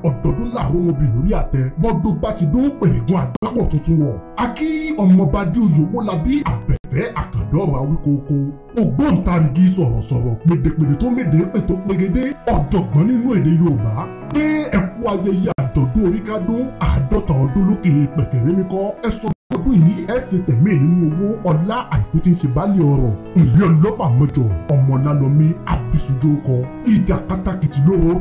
Ọdọọdún làárọ̀ wọn bì lórí àtẹ. Bọ́dún bá ti dún pèrègùn àgbápọ̀ tuntun wọ̀. A kí ọmọọba Adéoyè Owólabí Àbẹ̀fẹ́ Àkàndọ̀rọ̀ Awíkókó. Ògbóǹtarìgì sọ̀rọ̀sọ̀rọ̀ pèdèpèdè tó méde pètò pégedé ọ̀jọ̀gbọ́n nínú èdè Yorùbá. Pé ẹ kú ayẹyẹ àjọ̀dún oríkádún 50 ọdún lókè pẹ̀kẹ̀rẹ́ mi kọ́ ẹ sọ ọdún yìí ẹ ṣe tẹ̀mí nínú owó ọlá àìkú tí ń ṣe baálé ọrọ̀. Ìlú ọlọ́fà mọ́jọ ọmọlálọ́mí abisujú kọ ìjà kátàkìtì lóró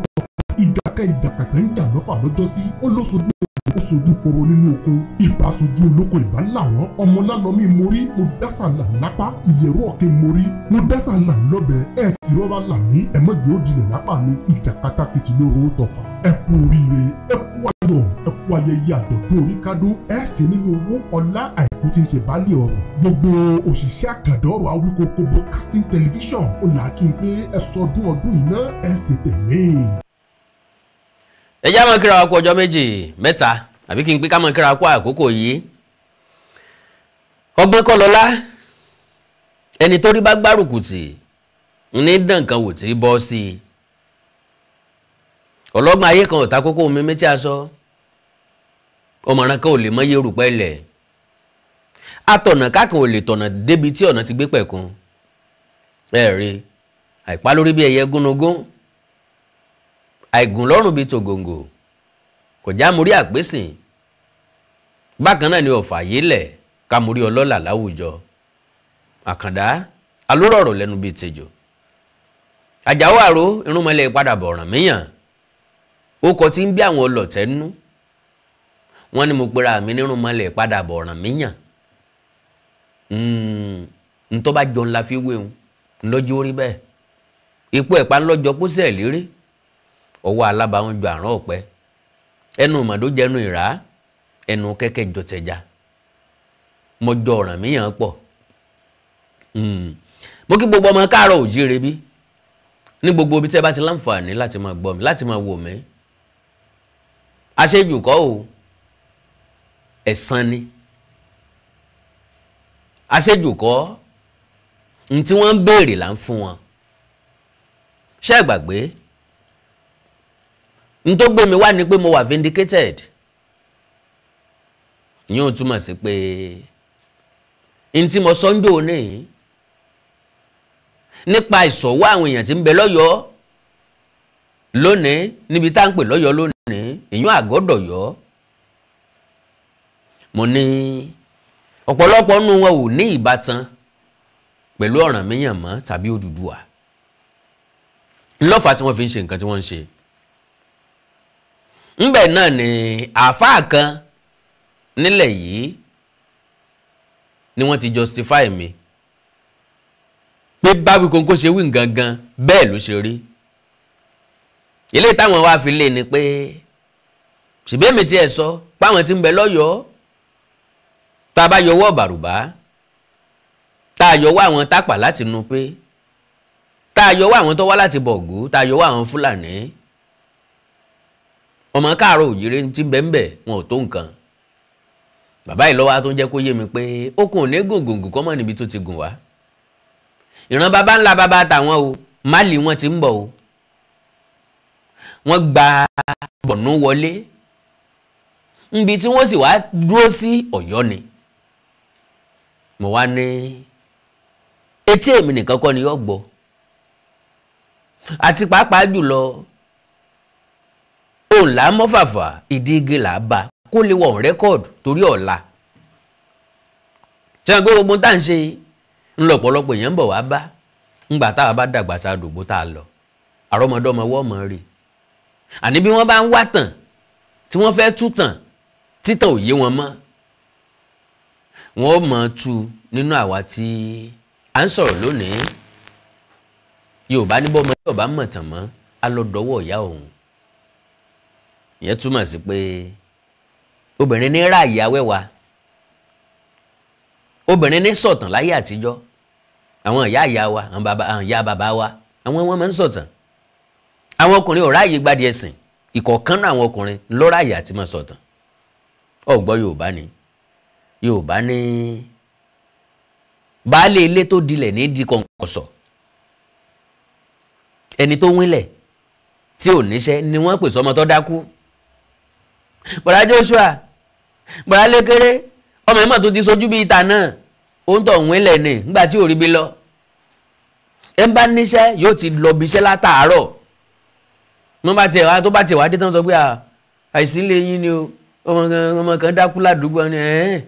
ìjàkẹ́ ìjàkàtà ń jà lọ́fà lọ́jọ́sí ó ló sojú ó sojú poro nínú oko ìbá sojú olóko ìbá làwọn ọmọlálọ́mí mórí mo dásà là lápá ìyẹ̀rú ọ̀kẹ́ mórí mo dásà là lọ́bẹ̀ ẹ̀ sì rọ́bà là ní ẹ̀mọ́jọ́ òdìlẹ̀ lápá mi ìjà kátàkìtì lóró tọ̀fà. Ẹ kú oríire, ẹ kú ayọ̀, ẹ kú ayẹyẹ àjọ̀dún oríkádún ẹ ṣe nínú owó ọlá àìkú tí ń ṣe baálé ọrọ̀. Gbogbo òṣìṣẹ́ Àkàndọ̀rọ̀ Awíkókó Broadcasting Television ó là kí n pé ẹ sọdún ọdún iná ẹ ṣe tẹ̀mí. Ẹ já mọ́ kíra wa kú ọjọ́ méjì mẹ́ta àbí kí n pé ká mọ́ kíra kú àkókò yìí. Ọgbọ́n kọ́ lọ́lá ẹni tó rí bá gbárùkù tì ní dànkan wò tí bọ́ sí i. Ọlọ́gbọ́n ayé kan ọ̀tá kókó omi méjì aṣọ ọmọràn kan ò lè mọ yerùpẹ̀ ilẹ̀ atọ̀nà kákan ò lè tọ̀nà débi tí ọ̀nà ti gbé pẹ̀kun. Ẹ rí àìpá lórí bí ẹyẹ gúnugún àìgùn lọ́rùn bíi tògòǹgò kò já mórí àpèsìn. Bákan náà ni ọ̀fà yìí ká mórí ọlọ́lá láwùjọ. Àkàndá alórọ̀rọ̀ lẹ́nu bíi tejò. Àjàó àró irúnmọlẹ̀ padà bọ̀ ọ̀ràn míyàn. Ó kọ tí ń bí àwọn ọlọ̀tẹ̀ nú. Wọ́n ní mo pera mi nírúnmọlẹ̀ padà bọ̀ ọ̀ràn míyàn. Ntọ́ bá jọ ńlá fi wéhun ńlọ́jọ́ orí bẹ́ẹ̀. Ipò ẹ̀pá ńlọ́jọ́ pósẹ̀ lérí. Ọwọ́ alábàáwọn ju àrùn ọ̀pẹ. Ẹnu màdó jẹnu ìrá ẹnu kẹ́kẹ́ jọ tẹja. Mo jọ ọ̀ràn míyàn pọ̀. Mo kí gbogbo ọmọ káàárọ̀ òjíire bí ní gbogbo ibi tí ẹ bá ti láǹfààní láti máa gbọ́ mi láti máa wò mí. Àṣejù kọ́ o, ẹ̀san ni. Àṣejù kọ́, n tí wọ́n ń béèrè là ń fún wọn. Ṣé ẹ gbàgbé? N tó gbé mi wá ni pé mo wà vindicated. Ìyẹn ò túmọ̀ sí pé n tí mo sọ ń dò ní nípa ìsọ̀wọ́ àwọn èèyàn tí ń bẹ lọ́yọ̀ọ́ lónìí níbi tá à ń pè lọ́yọ̀ọ́ lónìí èèyàn àgọ́dọ̀yọ́. Mo ní ọ̀pọ̀lọpọ̀ nínú wọn ò ní ìbátan pẹ̀lú Ọ̀rànmíyàn mọ́ tàbí Odùduwà. Ńlọ́fà tí wọ́n fi ń ṣe nǹkan tí wọ́n ń ṣe. Ńbẹ̀ náà ni àáfàá kan nílẹ̀ yìí ni wọ́n ti justify mi pé báwí kónkó ṣe wí gangan bẹ́ẹ̀ ló ṣe rí. Ilé táwọn wá fi lé ni pé ṣìbẹ́mi tí ẹ sọ páwọn tí ń bẹ lọ́yọ̀ọ́ tá a bá yọwọ́ bàrùbá tá a yọwọ́ àwọn tápà láti nu pé tá a yọwọ́ àwọn tó wá láti Bọ̀gú tá a yọwọ́ àwọn Fúlàní ọmọ káàárọ̀ òjìrè tí ń bẹ ń bẹ wọn ò tó nǹkan. Bàbá yìí lọ́wọ́ tó ń jẹ́ kó yé mi pé okùn ò ní gògòǹgò kọ́ mọ́ níbi tó ti gùn wá. Ìran bàbá ńlá bàbá tàwọn o Málì wọn ti ń bọ̀ o. Wọ́n gba Bọ̀nú wọlé níbi tí wọ́n sì wá dúró sí Ọ̀yọ́ ni. Mo wá ní etí èmi nìkan kọ́ ni yóò gbọ́ àti pàápàá jùlọ òun là á mọ́fàfà ìdí igi là á bá kó lè wọ̀ rẹ́kọ̀dù torí ọ̀la. Ṣé wọn gbé gbogbo tá à ń ṣe ńlọ́pọ̀lọpọ̀ èèyàn ń bọ̀ wá bá ńgbà táwa bá dàgbà sáàdùgbò tá a lọ àrọ́mọdọ́mọ wọ́n mọ̀ rí. Àní bí wọ́n bá ń wá tàn tí wọ́n fẹ́ tú tàn títàn ò yé wọn mọ́ wọ́n mọ̀ tú nínú àwa tí à ń sọ̀rọ̀ lónìí. Yorùbá ní bọ́mọ Yorùbá mọ̀ tàn mọ́ á lọ dọ́wọ́ ìyá òun. Ìyẹn túmọ̀ sí pé obìnrin ní ráàyè awẹ́wà, obìnrin ní sọ̀tàn láyé àtijọ́. Àwọn ìyá ìyá wa, àwọn ìyá bàbá wa, àwọn wọn máa ń sọ̀tàn. Àwọn ọkùnrin ò ráàyè gbádìí ẹ̀sìn, ìkọ̀ọ̀kan náà àwọn ọkùnrin ló ráàyè àti máa sọ̀tàn. Ọ̀gbọ́ Yorùbá ni Yorùbá ní baálé ilé tó dilẹ̀ ní di kọ̀ǹkọ̀sọ̀, ẹni tó wínlẹ̀ tí ò níṣẹ́ ni wọ́n pè sọmọ tó dákú. Bọ̀dá Joshua, bọ̀dá Lékéré, ọmọ ẹ̀ mọ̀ tó ti sojú bí ìta náà, ó ń tọ̀ ń wílẹ̀ ní nígbà tí ò rí bí lọ. Ẹ ń bá níṣẹ́ yóò ti lọ bí iṣẹ́ látàárọ̀. Wọ́n bá tiẹ̀ wá, tó bá tiẹ̀ wá dé tán, sọ pé àìsí lè yín ni o, ọmọ kan dákú ládùúgbò ni. Ẹ̀ẹ́n,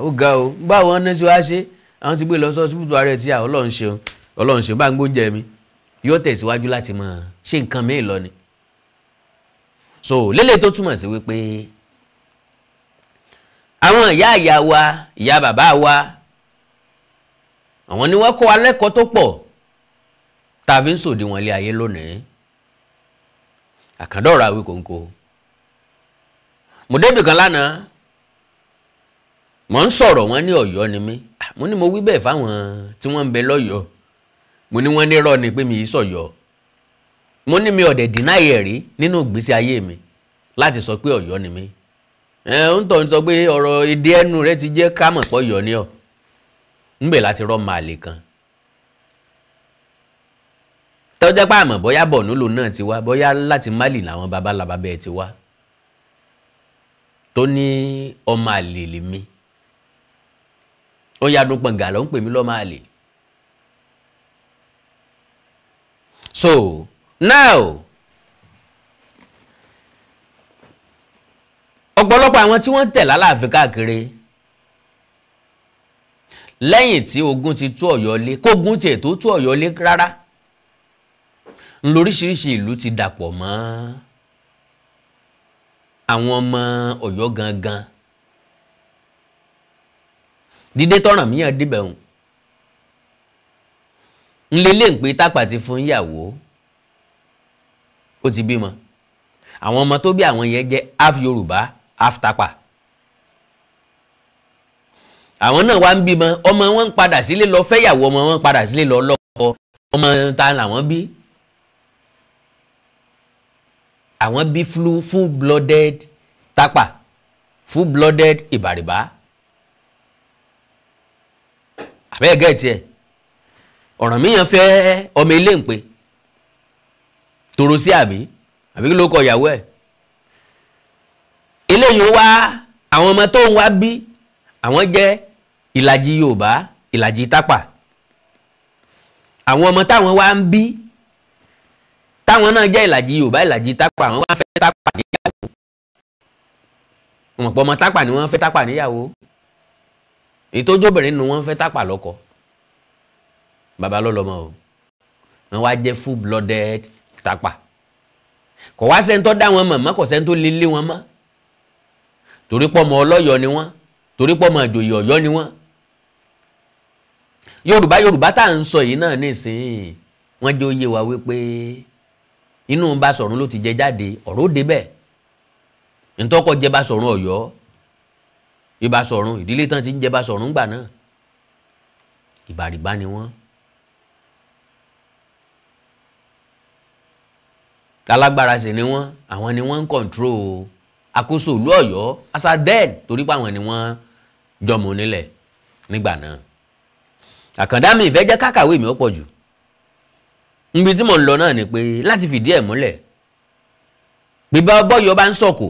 ó ga o, báwo wọn ní sí wá ṣe? Àwọn ti gbé lọ sí ọsibítù ààrẹ tí Ọlọ́run ṣeun, Ọlọ́run ṣeun, bá ń gbóúnjẹ mi. Yóò tẹ̀síwájú láti máa ṣe nǹkan míì lọ ni. So lélẹ̀ tó túmọ̀ sí wípé àwọn ìyá ìyá wa, ìyá bàbá wa, àwọn ni wọ́n kọ́ wa lẹ́kọ̀ọ́ tó pọ̀ tá a fi ń sòdiwọ̀n ilé ayé lónìí. Àkàndọ̀rọ̀ Awíkonko. Mo débì kan lánàá, mo ń sọ̀rọ̀, wọ́n ní Ọ̀yọ́ ni mí. Mo ní mo wí bẹ́ẹ̀ fáwọn tí wọ́n ń bẹ lọ́yọ̀ọ́, mo ní wọ́n ní rọ́ ni pé mi yìí sọ̀yọ́. Mo ní mi ọ̀dẹ̀ deny ẹ̀ rí nínú ìgbésí ayé mi láti sọ pé Ọ̀yọ́ ni mí. Ẹ ń tọ́ ń sọ pé ọ̀rọ̀ èdè ẹnu rẹ ti jẹ́ ká mọ̀ pé Ọ̀yọ́ ni ọ́. Ńbẹ̀ láti rọ́ màlè kan tọ́jọ́ pé àmọ̀ bóyá Borno lòun náà ti wá, bóyá láti Mali làwọn babalábá bẹ́ẹ̀ ti wá, tó ní ọmọ àlè lèmi. Ó yadun pọ̀ngà ló ń pè mí lọ́mọ àlè. So now, ọ̀pọ̀lọpọ̀ àwọn tí wọ́n tẹ̀ lálàáfin káàkiri lẹ́yìn tí ogun ti tú Ọ̀yọ́ lé, kógun tiẹ̀ tó tú Ọ̀yọ́ lé rárá, lóríṣiríṣi ìlú ti dàpọ̀ mọ́ àwọn ọmọ Ọ̀yọ́ gangan. Dídé tọ̀ràn míyàn débẹ̀ hùn ńlẹ́lẹ́ ń pé Tápà ti fún ìyàwó, ó ti bímọ. Àwọn ọmọ tó bí àwọn yẹn jẹ́ half Yorùbá, half Tápà. Àwọn náà wá ń bímọ, ọmọ wọn ń padà sílé lọ fẹ́yàwó, ọmọ wọn ń padà sílé lọ lọ́kọ. Ọmọ ta làwọn bí? Àwọn bí full blooded Tápà, full blooded Ìbàrìbá. Àbẹ́ẹ̀ gẹ̀ẹ́tì ẹ̀, Ọ̀rànmíyàn fẹ́ ọmọ ilé ń pe tòrò sí àbí àbí kí ló kọ ìyàwó ẹ̀. Eléyìí wá, àwọn ọmọ tó ń wá bí àwọn jẹ́ ìlàjì Yorùbá, ìlàjì Tápà. Àwọn ọmọ táwọn wá ń bí táwọn náà jẹ́ ìlàjì Yorùbá, ìlàjì Tápà, àwọn wá fẹ́ Tápà níyàwó. Ọmọ pọ̀ ọmọ Tápà ni wọ́n fẹ́ Tápà níyàwó. Èyí tó jóbìnrin nu wọ́n fẹ́ Tápà lọ́kọ. Bàbá ló lọ́mọ o, wọ́n wá jẹ́ full blooded Tápà. Kò wá sẹ́ni tó dá wọn mọ̀ mọ́, kò sẹ́ni tó lé lé wọn mọ́, torí pọ̀ ọmọ ọlọ́yọ̀ ni wọ́n, torí pọ̀ ọmọ àjòyè Ọ̀yọ́ ni wọ́n. Yorùbá Yorùbá tá à ń sọ yìí náà nísìnyí, wọ́n jẹ́ ó yé wa wípé inú Basọ̀run ló ti jẹ jáde, ọ̀rọ̀ òde bẹ́ẹ̀. Ntọ́kọ jẹ Basọ̀run Ọ̀yọ́, Ìbasọ̀run ìdílé tán ti ń jẹ Basọ̀run gbà náà, Ìbàrìbá ni wọ́n. Alágbára sì ni wọ́n, àwọn ni wọ́n ń kọ̀ǹtró àkóso ìlú Ọ̀yọ́ asa then, torí pé àwọn ni wọ́n jọmọ onílẹ̀ nígbà náà. Àkàndá mi ìfẹ́ jẹ́ kákàwé mi ó pọ̀ jù. Níbi tí mò ń lọ náà ni pé láti fìdí ẹ̀ múlẹ̀, bíbá bọ́yọ̀ bá ń sọ̀kò,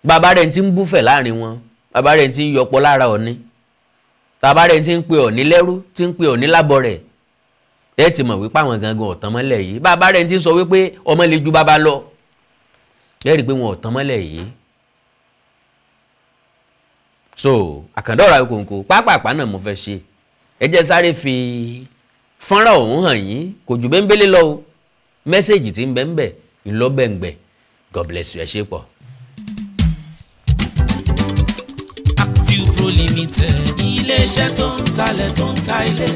bàbá rẹ̀ ti ń búfẹ̀ láàrin wọn, bàbá rẹ̀ ti ń yọpọ̀ lára Ọ̀ní, bàbá rẹ̀ ti ń pe Ọ̀ní lẹ́rú, ti ń pe Ọ̀ní lábọ̀ rẹ̀, ẹ ti mọ̀ wípé àwọn gangan ọ̀tán mọ́lẹ̀ yìí. Bàbá rẹ̀ ti ń sọ wípé ọmọ lè ju bàbá lọ, ẹ rí i pé wọn ọ̀tán mọ́lẹ̀ yìí. So Àkàndá ọ̀rọ̀ Awíkonko pápápá náà mo fẹ́ ṣe, ẹ jẹ́ sáré fi fọ́nrán ọ̀hún hàn yín, kò jù bẹ́ńbélé lọ o. Mẹ́sẹ̀gì tí ń bẹ ń bẹ ńlọ́bẹ̀ǹgbẹ̀. God bless you, ẹ ṣé pọ̀. Akview Pro Limited, ilé-iṣẹ́ tó ń talẹ̀ tó ń ta ilé,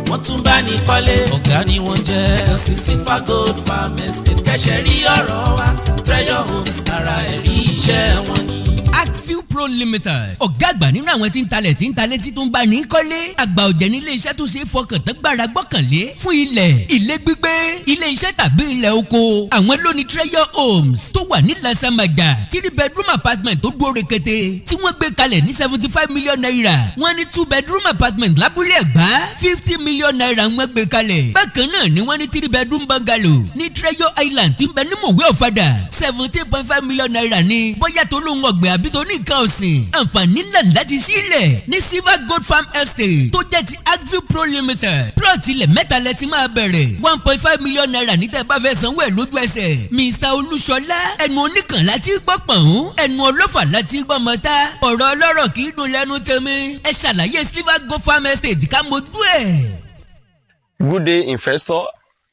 wọ́n tún bá ní kọ́lé, ọ̀gá ni wọ́n jẹ́. Ẹ̀kan sí Sifa Gold Farm Estate, kẹ́sẹ̀ rí ọ̀rọ̀ wa, Treasure Homes, ara ẹ̀rí iṣẹ́ wọn ni. Akview Pro Limited, ọ̀gá àgbà nínú àwọn tí ń talẹ̀ tí ń talẹ̀ tí tó ń bá ní kọ́lé. Àgbà ọ̀jẹ̀ ní ilé iṣẹ́ tó ṣe é fọkàn tán gbára gbọ́kànlé fún ilẹ̀, ilé gbígbé, Ilé iṣẹ́ tàbí ilẹ̀ oko. Àwọn ló ní Treasure Homes tó wà ní Lasamaja, three bedroom apartment tó dúró rekete tí wọ́n gbé kalẹ̀ ní ₦75 million. Wọ́n ní two bedroom apartment lábúlé Ẹ̀gbá, ₦50 million wọ́n gbé kalẹ̀. Bákan náà ni wọ́n ní three bedroom bungalow ní Treasure Island tí ń bẹ ní Mòwe Ọ̀fadà, ₦17.5 million ní. Bóyá tó lóun ọ̀gbìn àbí tó ní nǹkan ọ̀sìn, àǹfààní ńlá láti sílẹ̀ ní Silver Gold Farm Estate tó jẹ́ ti Agview Pro Limited. Plot ilẹ̀ mẹ́ta lẹ ti máa bẹ̀rẹ̀, ₦1.5 million ní tẹ́ bá fẹ́ sanwó ẹ̀ lójú ẹsẹ̀. Mr Olúṣọlá, ẹnu oníkàn láti gbọ́ pọ̀n, ẹnu ọlọ́fà láti gbọ́ mọ́tá, ọ̀rọ̀ ọlọ́rọ̀ kì í dùn lẹ́nu tèmi. Ẹ ṣàlàyé Silver Gold Farm Estate ká mojú ẹ̀. Good day, investor.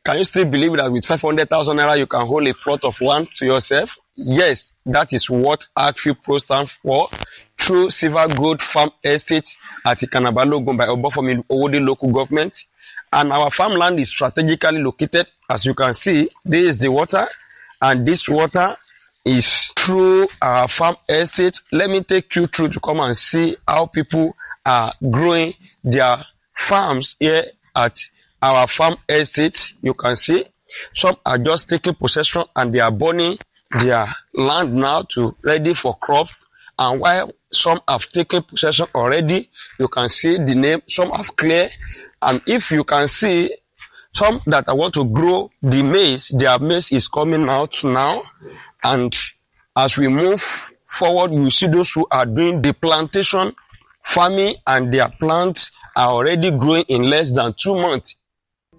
Can you still believe that with 500,000 naira you can hold a plot of land to yourself? Yes, that is what Agview Pro stands for through Silver Gold Farm Estate at Ikanabalogun by Obafemi Owode local government. And our farmland is strategically located. As you can see, this is the water, and this water is through our farm estate. Let me take you through to come and see how people are growing their farms here at our farm estate. You can see some are just taking possession and they are burning their land now to ready for crop. And while some have taken possession already, you can see the name, some have cleared. And if you can see some that I want to grow the maize, their maize is coming out now. And as we move forward, you see those who are doing the plantation farming and their plants are already growing in less than 2 months.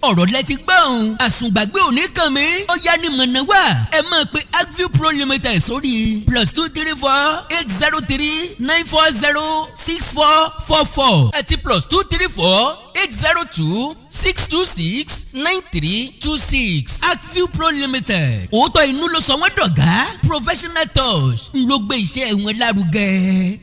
Ọ̀rọ̀ lẹ ti gbọ́n, àsùngbàgbé òní kàn mí. Ó yá ní mọ̀nà wá, ẹ máa pe Agview Pro Limited sórí +234 803 940 6444 àti +234 802 626 9326. Agview Pro Limited, òótọ́ inú ló sọ wọ́n dọ̀gá, professional touch ń ló gbé iṣẹ́ wọn lárugẹ.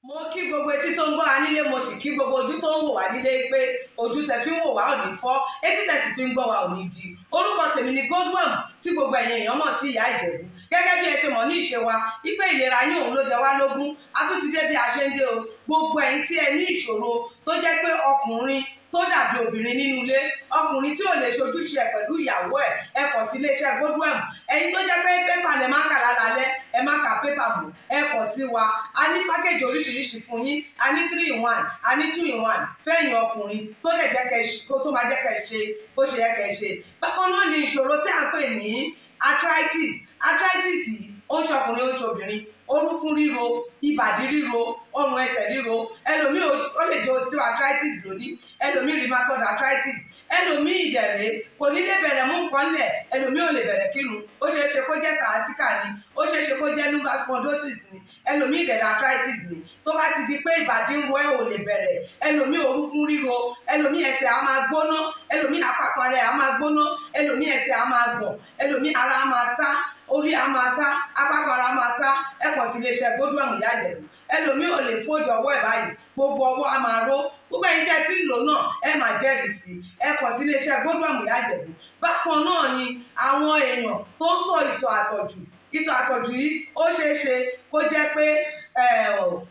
Mo kí gbogbo etí tó ń gbọ́ wa nílé, mo sì kí gbogbo ojú tó ń wò wá nílé pé ojú tẹ fi ń wò wá ò ní fọ́, etí tẹ sì fi ń gbọ́ wa ò ní di. Orúkọ tèmi ni Godwin, tí gbogbo ẹ̀yin èèyàn mọ̀ sí Ìyá Ìjẹ̀bú. Gẹ́gẹ́ bí ẹ ṣe mọ̀ ní ìṣe wa wípé ìlera yín òun ló jẹ wá lógún, a tún ti dé bí a ṣe ń dé o. Gbogbo ẹ̀yin tí ẹ ní ìṣòro tó jẹ́ pé ọkùnrin tó dàbí obìnrin nínú ilé, ọkùnrin tí ò lè ṣojúṣe ẹ pẹ̀lú ìyàwó ẹ̀, ẹ kàn sí iléeṣẹ́ Godwin. Ẹ̀yin tó jẹ́ pé pépà lẹ má kà lálálẹ́, ẹ má ka pépà mọ́, ẹ kàn sí wa. A ní package oríṣiríṣi fún yín. A ní three in one, a ní two in one fẹ́yìn ọkùnrin tó lè jẹ́ kẹ́ kó tó máa jẹ́ kẹ́ ṣe bó ṣe yẹ kẹ́ ṣe. Bákan náà ni ìṣòro tí à ń pè ní arthritis. Arthritis yìí, ó ń ṣọkùnrin, ó ń ṣobìnrin. Orúnkún ríro, ìbàdí ríro, ọrùn ẹsẹ̀ ríro. Ẹlòmíì ó lè jẹ́ osteoarthritis lónìí, ẹlòmíì rheumatoid arthritis, ẹlòmíì ìdẹ̀rẹ̀ kò ní lè bẹ̀rẹ̀ mú nǹkan lẹ̀, ẹlòmíì ò lè bẹ̀rẹ̀ kírun. Ó ṣeé ṣe kó jẹ́ sciatica ni, ó ṣeé ṣe kó jẹ́ lumbar spondylosis ni, ẹlòmíì ìdẹ̀rẹ̀ arthritis ni. Tó bá ti di pé ìbàdí ń ro ẹ́, ò lè bẹ̀rẹ̀, ẹlòmíì orúnkún ríro, ẹlòmíì ẹsẹ̀ á máa gbóná, ẹlòmíì àpapọ̀ rẹ̀ á máa gbóná, ẹlòmíì ẹsẹ̀ á máa gbọ̀n, ẹlòmíì ara á máa tá, orí á máa tá, apákan ara máa tá, ẹ kàn sí iléeṣẹ́ Godwin Ìyá Ìjẹ̀bú. Ẹlòmíì ò lè fold ọwọ́ ẹ̀ báyìí, gbogbo ọwọ́ á máa ró. Gbogbo ẹ̀yin tẹ́ tí ń lò náà, ẹ máa jẹ́rìí sí i. Ẹ kàn sí iléeṣẹ́ Godwin Ìyá Ìjẹ̀bú. Bákan náà ni àwọn èèyàn tó ń tọ̀ ìtọ̀ àtọ̀jù. Ìtọ̀ àtọ̀jù yìí, ó ṣeé ṣe kó jẹ́ pé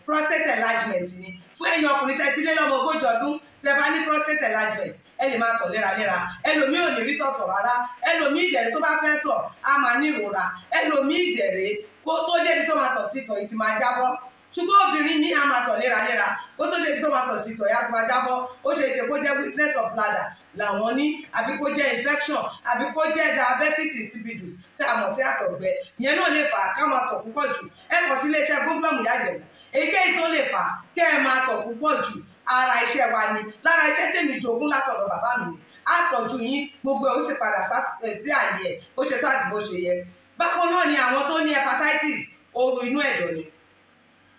prostate enlargement ni. Fún ẹ̀yin ọkùnrin tẹ́ ti lé lọ́mọ 40 ọdún, tẹ́ bá ní prostate enlargement, ẹ lè máa tọ̀ léraléra. Ẹlòmíì ò ní rí tọ̀tọ̀ rárá, ẹlòmíì ìdẹ̀rẹ̀ tó bá fẹ́ tọ̀ á máa ní ìrora, ẹlòmíì ìdẹ̀rẹ̀ kó tó débi tó máa tọ̀ sí, ìtọ̀ yìí ti máa jábọ́. Ṣùgbọ́n obìnrin ní á máa tọ̀ léraléra, kó tó débi tó máa tọ̀ sí, ìtọ̀ yìí á ti máa jábọ́. Ó ṣe é ṣe kó jẹ́ weakness of bladder làwọn ní, àbí kó jẹ́ infection, àbí kó jẹ́ diabetes insipidus tí a mọ̀ sí àtọ̀gbẹ. Ìyẹn náà lè fà á ká máa tọ̀ púpọ̀ jù. Ẹ kàn sí iléeṣẹ́ Godwin Ìyá Ìjẹ̀bú. Èyíkéyìí tó lè fà á kẹ́ ẹ máa tọ̀ púpọ̀ jù, ara iṣẹ́ wa ni. Lára iṣẹ́ tèmi jogún látọ̀dọ̀ bàbá mi ni á tọ́jú yín, gbogbo ẹ̀ ó sì padà sí àyè ẹ̀ bó ṣe tó àti bó ṣe yẹ. Bákan náà ni àwọn tó ní hepatitis, ooru inú ẹ̀dọ̀ ni.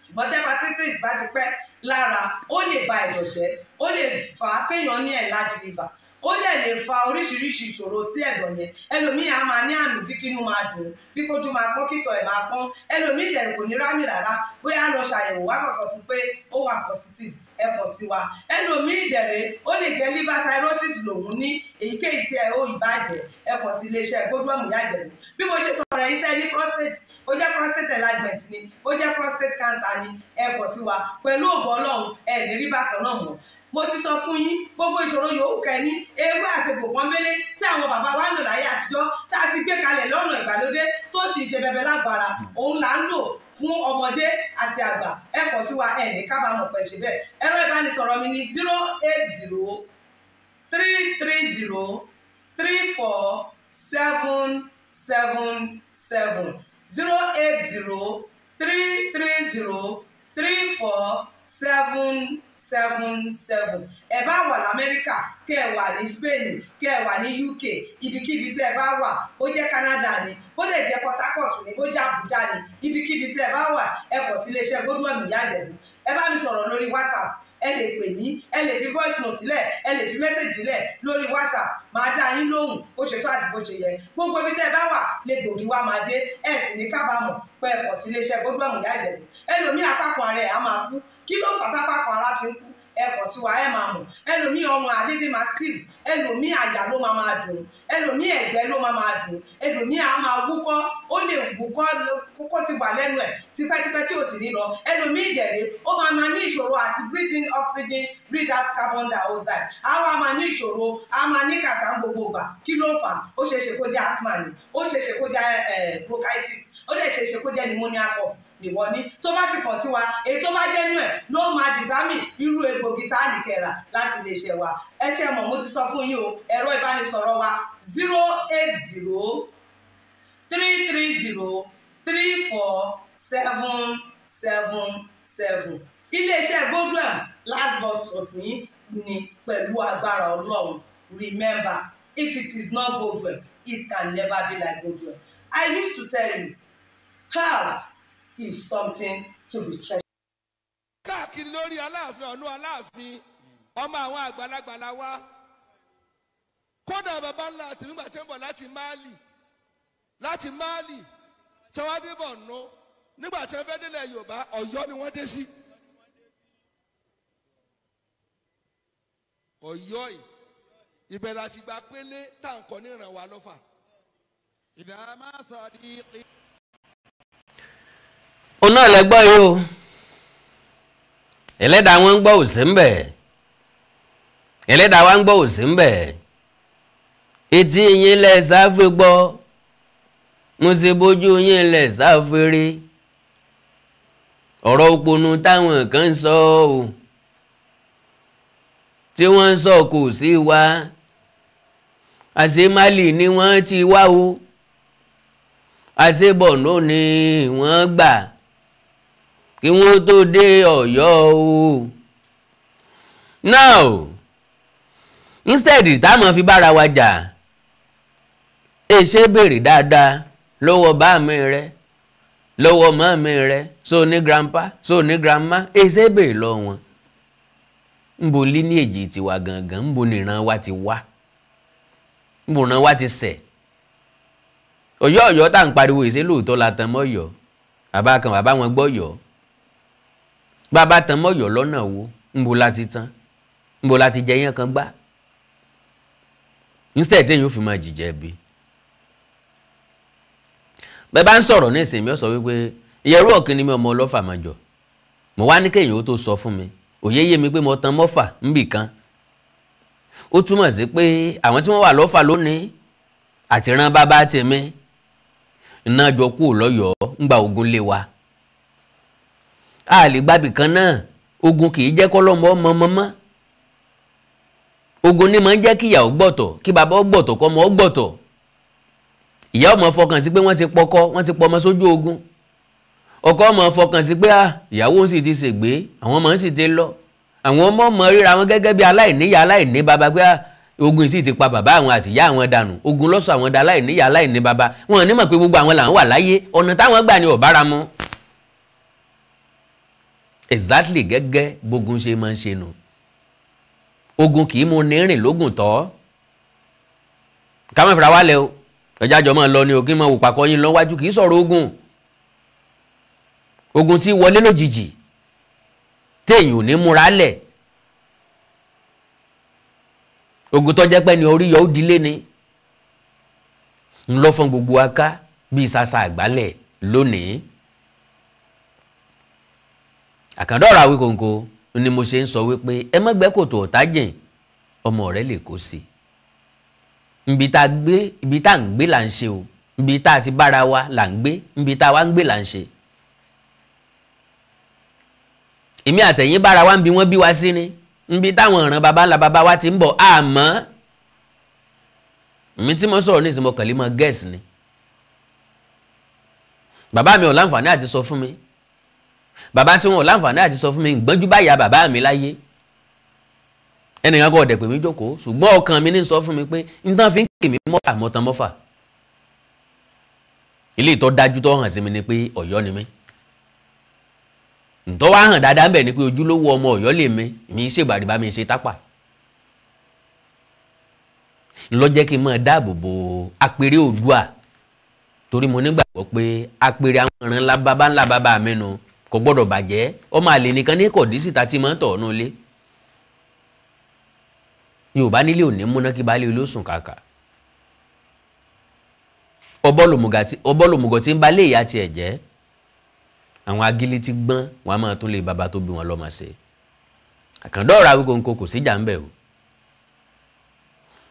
Ṣùgbọ́n tí hepatitis bá ti pẹ́ lára, ó lè ba ẹ̀dọ̀ jẹ́, ó lè fà á kéèyàn ní enlarged liver, ó dẹ̀ lè fa oríṣiríṣi ìṣòro sí ẹ̀dọ̀ yẹn. Ẹlòmíì á máa ní àmì bí kínú máa dùn, bí kójú máa pọ́n, kítọ̀ ẹ̀ máa pọ́n. Ẹlòmíì dẹ̀ kò ní rámì rárá, bóyá lọ ṣàyẹ̀wò wá kàn sọ fún pé ó wà positive, ẹ kàn sí wa. Ẹlòmíì dẹ̀rẹ̀, ó lè jẹ́ liver cirrhosis lòun ní. Èyíkéyìí tí ẹ ó ìbàjẹ́, ẹ kàn sí iléeṣẹ́ Godwin Ìyá Ìjẹ̀bú. Bí mo ṣe sọ̀rọ̀, ẹ̀yin tẹ́ ní prostate, ó jẹ́ prostate enlargement ni, ó jẹ́ prostate cancer ni, ẹ kàn sí wa. Pẹ̀lú ògo Ọlọ́run, ẹ ní rí bákan náà mọ́. Mo ti sọ fún yín, gbogbo ìṣòro yòówù kẹ́ni, ewé àti pòpọ́nbélé tí àwọn bàbá wa ń lò láyé àtijọ́ tá a ti gbé kalẹ̀ lọ́nà ìgbàlódé tó sì ń ṣe bẹbẹ lágbára, òun là ń lò fún ọmọdé àti àgbà. Ẹ kàn sí wa, ẹ ní kábàámọ̀ pẹ̀ ṣe bẹ́ẹ̀. Ẹ̀rọ ìbánisọ̀rọ̀ mi ní 080 330 34 777, 080 330 34 777. Ẹ bá wà lamẹ́ríkà, kẹ́ ẹ wà ní Spain, kẹ́ ẹ wà ní UK, ibikíbi tẹ́ ẹ bá wà, bó jẹ́ Canada ni, bó lè jẹ́ Port Harcourt ni, bó jẹ́ Abuja ni, ibikíbi tẹ́ ẹ bá wà, ẹ kàn sí iléeṣẹ́ Godwin Ìyá Ìjẹ̀bú. Ẹ bá mi sọ̀rọ̀ lórí WhatsApp, ẹ lè pè mí, ẹ lè fi voice note lẹ̀, ẹ lè fi message lẹ̀ lórí WhatsApp, máa dá yín lóhùn bó ṣe tó àti bó ṣe yẹ. Gbogbo ibi tẹ́ ẹ bá wà lè gbòógì wá máa dé, ẹ sì ní kábàámọ̀ pé ẹ kàn sí iléeṣẹ́ Godwin Ìyá Ìjẹ̀bú. Ẹlòmíì apákan ara ẹ̀ á máa kú. Kí ló fà tápákan ara fi ń kú? Ẹ kàn sí wa, ẹ máa mọ̀. Ẹlòmíì ọrùn àdédé máa steve, ẹlòmíì àyà ló máa máa dùn, ẹlòmíì ẹ̀gbẹ́ ló máa máa dùn, ẹlòmíì á máa wúkọ́, ó lè wúkọ́ kókó ti wà lẹ́nu ẹ̀ tipẹ́tipẹ́ tí ò sì ní lọ. Ẹlòmíì ìjẹ̀rẹ̀ ó máa máa ní ìṣòro àti breathe in oxygen, breathe out carbon dioxide. Á wá máa ní ìṣòro, á máa ní kàtà ń gbogbo ìgbà. Kí ló ń fà? Ó ṣeé ṣe kó jẹ́ asthma ni, ó ṣeé ṣe kó jẹ́ bronchitis, ó dẹ̀ ṣeé ṣe kó jẹ́ pneumonia cough nìwọ ní. Tó bá ti kàn sí wa, èyí tó bá jẹ́ nú ẹ̀ ló máa dìtámì irú egbògi tá a lè kẹ̀rà láti lè ṣe wa. Ẹ ṣe mọ̀, mo ti sọ fún yín o, ẹ̀rọ ìbánisọ̀rọ̀ wa 080 330 34 777. Iléeṣẹ́ Godwin last bus stop yín ni pẹ̀lú agbára Ọlọ́run. Remember, if it is not Godwin, it can never be like Godwin. I used to tell you, health is something to be treasured. Káàkiri lórí Aláàfin ọ̀nù Aláàfin, ọmọ àwọn àgbàlagbà la wá. Kódà bàbá ńlá àti nígbà tí ń bọ̀ láti Máàlì tí wọ́n dé bọ̀ nù, nígbà tí wọ́n fẹ́ délẹ̀ Yorùbá, Ọ̀yọ́ ni wọ́n dé sí. Ọ̀yọ́ yìí ìbẹ̀rẹ̀ àti ìgbà pélé tá à ń kọ́ níran wa lọ́fà. Òun náà lẹ gbọ́ yìí o, ẹlẹ́dàá wọn ń gbọ́ òsì ń bẹ̀, ẹlẹ́dàá wa ń gbọ́ òsì ń bẹ̀. Etí yín lẹ sáfẹ́ gbọ́, mo ṣe bójú yín lẹ sáfẹ́ rí. Ọ̀rọ̀ òpònú táwọn kan ń sọ o, tí wọ́n ń sọ kò sí wa. Àṣé Málì ni wọ́n ti wá o, àṣé Bọ̀nú ni wọ́n gbà kí wọ́n tó dé Ọ̀yọ́ o. Now instead táwọn fi bára wa jà, èṣe béèrè dáadáa lọ́wọ́ bá mi rẹ, lọ́wọ́ mọ́ mi rẹ, so ní grandpa, so ní grandma, èṣe béèrè lọ́wọ́ wọn. Nbo lineage tiwa gangan, nbo nìran wa ti wá, nbo ìran wa ti ṣẹ̀. Ọ̀yọ́ Ọ̀yọ́ tá à ń pariwo ìṣe lóòótọ́ la tan mọ́yọ́, bàbá kan bàbá wọn gbọ́yọ́, bàbá tan mọ́yọ́ lọ́nà wo, nbo la ti tán, nbo la ti jẹ yẹn kan gbá. Instead téèyàn ó fi máa jìjẹ bí. Bẹ́ẹ̀ bá ń sọ̀rọ̀ ní ìsinmi, ó sọ wípé ìyẹ̀rú ọ̀kìn ni mi ọmọ ọlọ́fà máa jọ. Mo wá ní kéèyàn ó tó sọ fún mi, òye yé mi pé mo tan mọ́fà níbì kan. Ó túmọ̀ sí pé àwọn tí wọ́n wà lọ́fà lónìí àti ran bàbá tèmi iná jọ kú lọ́yọ̀ọ́ ńgbà ogun lé wa. A lè gbàbì kan náà, ogun kì í jẹ́ kọ́lọ́mọ ọmọ mọ́mọ́. Ogun ni máa ń jẹ́ kí ìyàwó gbọ̀tọ̀, kí bàbá gbọ̀tọ̀, kọ́mọ gbọ̀tọ̀. Ìyá ọmọ fọkàn sí pé wọ́n ti pọkọ, wọ́n ti pọmọ sójú ogun. Ọkọ ọmọ fọkàn sí pé ìyàwó ń sì ti ṣègbé, àwọn ọmọ ń sì ti lọ. Àwọn ọmọ ọmọ ríra wọn gẹ́gẹ́ bí aláìníyá aláìní bàbá pé ogun sì ti pa bàbá àwọn àtìyá àwọn dànù, ogun ló sọ àwọn da aláìníyá aláìní bàbá. Wọn ní mọ̀ pé gbogbo àwọn làwọn wà láyé, ọ̀nà táwọn gbà ní ò bára mu. Exactly gẹ́gẹ́ bógun ṣe máa ń ṣe nù. Ogun kì í mú ní rìn lógun tọ́. Ká má fira wálẹ̀ o, ẹja jọ máa lọ ni o, kí n máa wò pàkọ́ yín lọ́wájú, kì í sọ̀rọ̀ ogun. Ogun tí wọlé lójijì téèyàn ò ní múra lẹ̀. Ogun tó jẹ́ pé ní orí yọ ó dilé ni. Ń lọ fún gbogbo aká bíi sasa àgbálẹ̀ lónìí. Àkàndọ̀rọ̀ Awíkonko. Ni mo ṣe ń sọ wípé ẹ má gbẹ́ kòtò ọ̀tá jìn, ọmọ rẹ lè kó sí i. Ibi tá a gbé, ibi tá à ń gbé là ń ṣe o, ibi tá a ti bára wa là ń gbé, ibi tá a wá ń gbé là ń ṣe. Èmi àtẹ̀yìn bára wa ń bi wọ́n bí wa sí ni, ibi táwọn ìran baba ńlá baba wa ti ń bọ̀ àmọ́ mi tí mo sọ̀rọ̀ ní ìsinmi ọkàn lè mọ gẹ̀ẹ́sì ni. Bàbá mi ò láǹfààní àti sọ fún mi, bàbá tí wọn ò láǹfààní àti sọ fún mi, ìgbọ́njú bá ya bàbá mi láyé. Ẹnìkan kò dẹ̀ pè mí jókòó, ṣùgbọ́n ọkàn mi ní sọ fún mi pé n tán fi ń kè mí mọ́fà mọ́tàn mọ́fà. Ilé ìtọ́ dájú tó hàn sí mi ni pé Ọ̀yọ́ ni mí. Ntọ́ wá hàn dáadáa ń bẹ̀ ni pé ojúlówó ọmọ Ọ̀yọ́ lè mi, mi ṣègbàdìbá mi ṣe tápà. Ńlọ jẹ́ kí n máa dáàbò bo apèrè Oòduà, torí mo nígbàgbọ́ pé apèrè àwọn ọ̀ràn ńlá bàbá ńlá bàbá mi nu kò gbọ́dọ̀ bàjẹ́. Ọmọ àlè nìkan ní kọ̀dí síta tí máa ń tọ̀ ọ́nú ilé. Yorùbá nílé òní múná kí baálé ilé ó sùn kàkà. Ọbọ̀lòmùgọ̀ tí ń ba lé ìyá tiẹ̀ jẹ́. Àwọn agílí ti gbọ́n wọn a máa tún lé bàbá tó bí wọn lọ́mọ ṣe. Àkàndá ọ̀rọ̀ Awíkonko kò síjà ń bẹ̀ o.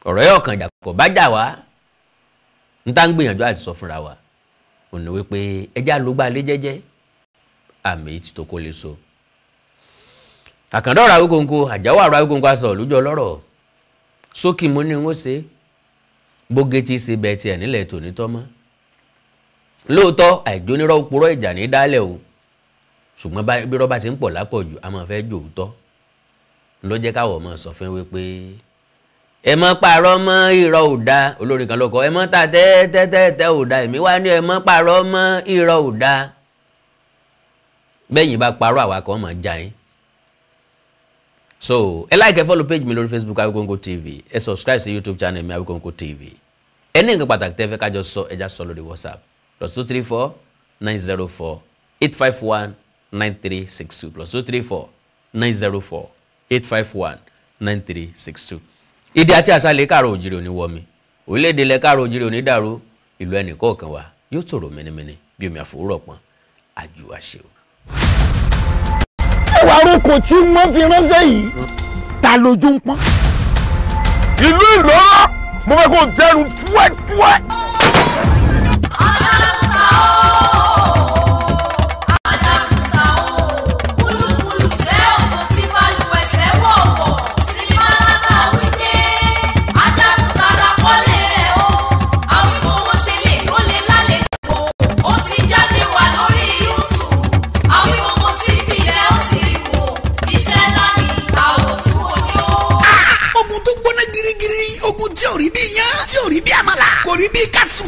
Ọ̀rọ̀ yóò kàn jà kò bá jà wá. N tá ń gbìyànjú àti sọ fúnra wa òní wípé ẹjẹ́ àlógbá lé jẹ́jẹ́, àmì tí tó kó lè so. Àkàndá ọ̀rọ̀ Awíkonko, àjáwọ̀ ọ̀rọ̀ Awíkonko aṣọ lójú ọlọ́rọ̀. Sókè mo ní wọ́n ṣe bóge tí ṣe bẹ́ẹ̀ tiẹ̀ nílẹ̀ tòní tọ́mọ́. Lóòótọ́ àìjónírọ́ purọ́ ìjà ní dálẹ̀ o, ṣùgbọ́n bí rọ́bà ti ń pọ̀ lápọ̀jù a máa fẹ́ jòótọ́. Ló jẹ́ káwọ̀ máa sọ fún wípé ẹ mọ́ pààrọ̀ mọ́ irọ́ ò da. Olórin kan ló kọ ẹ mọ́ ta tẹ́tẹ́tẹ́tẹ́ ò da, èmi wá ní ẹ mọ́ pààrọ̀ mọ́ irọ́ ò da. Bẹ́yìn bá parọ́ àwa kan máa já yín. So ẹ like, ẹ follow page mi lórí Facebook Awikonko TV, ẹ subscribe sí YouTube channel mi Awikonko TV. Ẹ ní nǹkan pàtàkì tẹ́ fẹ́ kájọ sọ, ẹ já sọ lórí WhatsApp +234 904 851 9362, +234 904 851 9362. Èdè àti àṣà ilẹ̀ káàrọ̀ òjìrì òní wọmi, orílẹ̀-èdè ilẹ̀ káàrọ̀ òjìrì òní dàrú, ìlú ẹnì kọ̀ọ̀kan wa yóò tòrò mẹ́nimẹ́ni bí omi àfòwúrọ̀ pọ́n. Àjùwàṣe o. Ẹwà aróko tí wọ́n fi ránṣẹ́ yìí ta lójú ń pọ́n. Ìlú Ìlọ́rọ̀ mo fẹ́ kó jẹ́nu túẹ́túẹ́.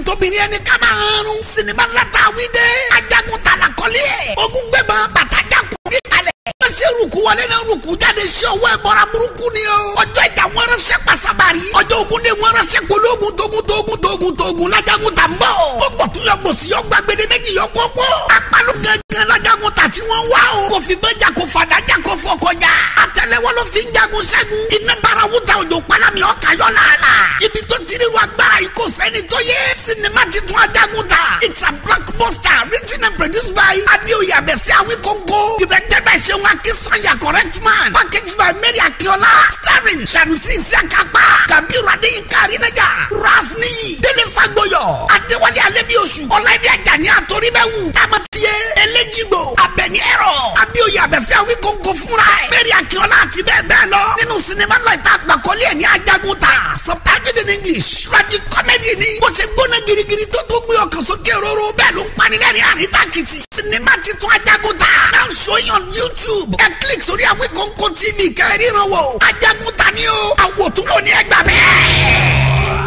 Tóbìnrin ẹni ká máa rún sinimá ńlá tá a wí dé. Ajagun ta la kọ́lé ẹ̀. Ogun gbẹ̀bọ̀n bàtàjà kù ní kalẹ̀. Wọ́n ṣe rúkú wọlé náà rúkú jáde sí ọwọ́ ẹ̀bọra burúkú ni o. Ọjọ́ ìjà wọn ránṣẹ́ pàṣàbàrí. Ọjọ́ ogun dé wọn ránṣẹ́ pológun tógun tógun tógun tógun lájagun ta ń bọ̀. Ó gbọ̀ tún yọ gbòsì yọ gbàgbede méjì yọ pọ́pọ́. Apálọ̀ gangan lájagun ta tí wọ́n wá o. Kò fi bẹ́jà kò fàdájà kò fọkọjà. Àtẹ́lẹwọ́ ló fi ń jagun ṣẹ́gun. Iná bara wuta òjò palami ọkà yọ làálà. Ibi tó ti ríru agbára yìí kò sẹ́ni tó yé. Sinimá titun Ajagun Ta. It's a blockbuster written and produced by Adeoye Abefe Awikonko. Directed by Seun Akinsanya, correct man. Packaged by Mary Akiola. Starring Sanusi Isiakapa, Kabiru Adeyinka Arinaja, Ralph Niyi, Dele Fagboyo, Adewale Alebiosu, Ọláìdé Ajani Atoribẹ̀wù, Tamatiye, Elejigbo, Abẹni Ẹ̀rọ, Adeoye Abefe Awikonko fúnra ẹ̀, Mary Akiola àti bẹ́ẹ̀ bẹ́ẹ̀ lọ. Nínú sinimá náà ìta àgbàkọ́lé ẹ̀ ní Ajagun Ta. Subtitled in English. Tragic comedy ni. Bó ṣe gbóná girigiri tó tó gbé ọkàn sókè róró bẹ́ẹ̀ ló ń panilẹ́rìn àríntàkìtì. Sinimá titun Ajagun Ta. Now showing on YouTube. Ẹ click sórí Awikonko TV kẹrìnrán wò. Ajagun Ta ni o. Àwòtúnwò ni ẹ gbà bẹ́ẹ̀.